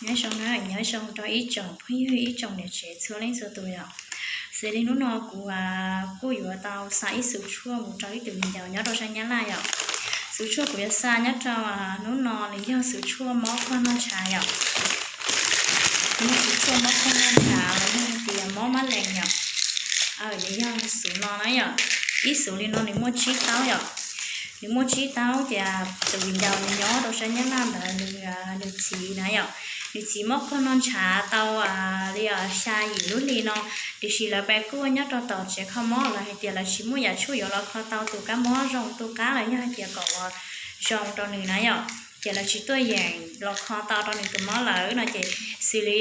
Nyob zoo na, nyob zoo rau ib tsoom phooj ywg ib tsoom niam tsev txhua leej txhua tus yom. Xws li hnub no kuv kuj yuav tau xa ib xuv tshuaj mus rau ib tug viv ncaus nyob rau sab Nyab Laj yom. Xuv tshuaj kuv yuav xa nyob rau hnub no nws yog xuv tshuaj mob qhov noj ntshav yom. Nws yog xuv tshuaj mob qhov noj ntshav los yog hais tias mob mab lees yom. Nws yog xuv no na yom. Ib xuv li no nws muaj tsib taub yom. Nws muaj tsib taub ces tus viv ncaus nws nyob rau sab Nyab Laj ntawd nws, nws txiv na yom. Nws txiv mob qhov noj ntshav tau li xya yim lub hli no, tiam sis lawv pab kuj nyob rau tom tsev kho mob, lawv hais tias lawv tsis muaj yam tshuaj yuav los kho tau tus kab mob zoo tu qab los yog hais tias kom ua zoo rau nws na yom. Ces lawv tsis tuaj yeem los kho tau rau nws tus mob lawm no ces xws li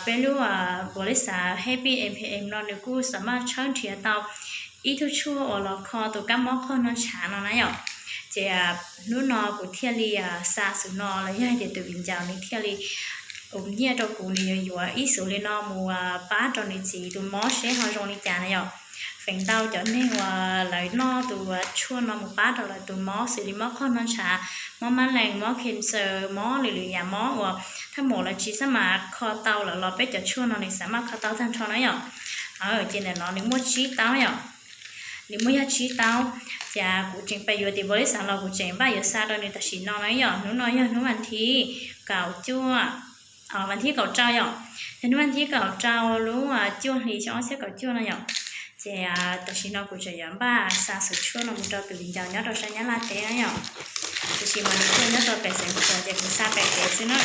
peb lub npua li xav Happy M P M no nws kuj xav maj tshawb nrhiav tau ib tug tshuaj uas los kho tus kab mob qhov noj ntshav no na yom. Ces hnub no kuv thiaj li xa xuv no los yog hais tias tus viv ncaus nws thiaj li ua nyiaj rau kuv, nws yuav yuav ib xuv li no mus pab rau nws txiv tus mob seb ho zoo li cas na yom. Feem ntau cov neeg uas lawv noj tus tshuaj no mus pab rau lawv tus mob xws li mob qhov noj ntshav, mob mab lees, mob cancer, mob lwm lwm yam mob uas thaj maum lawv tsis xab mam kho tau lawm los peb cov tshuaj no nws xav maj kho tau tag nrho na yom. Ces ntawm no nws muaj tsib taub yom. Nws muaj yog tsib taub. Ces kuv tseem pab yuav tim npua li xav los kuv tseem npaj yuav xa rau nws tam sim no na yom. Hnub no yog hnub vas thib kaum cuaj, vas thib kaum rau yom. Yog hnub vas thib kaum rau lub cuaj hli xyoo ob txhiab kaum cuaj no yom. Ces tam sim no kuv tseem yuav npaj xa xuv tshuaj no mus rau tus viv ncaus nyob rau sab Nyab Laj teb na yom. Tiam sis mas nws tuaj nyob rau pem Xeev Khuam ces kuv xa pem kev xwb na.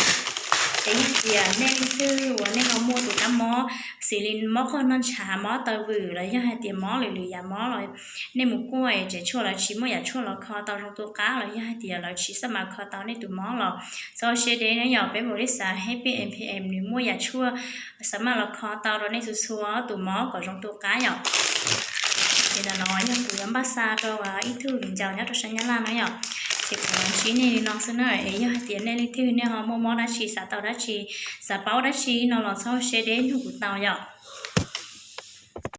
Es yog tias nej leej twg uas nej ho muaj tus kab mob xws li mob qhov noj ntshav, mob taw vwm los yog hais tias mob lwm lwm yam mob los nej mus kuaj tsev tshuaj lawv tsis muaj yam tshuaj los kho tau zoo tu qab los yog hais tias lawv tsis xab mam kho tau nej tus mob los txhob siab deb na yom. Peb npua li xav Happy M P M nws muaj yam tshuaj xav maj los kho tau rau nej txhua txhua tus mob kom zoo tu qab yom. Ces ntawm no yog kuv yuav npaj xa rau ib tug viv ncaus nyob rau sab Nyab Laj na yom. Ces kuv los ntsib nej li no xwb na, es yog hais tias nej leej twg nej ho muaj mob dab tsi, xav tau dab tsi, xav paub dab tsi no los txhob siab deb nug kuv tau yom.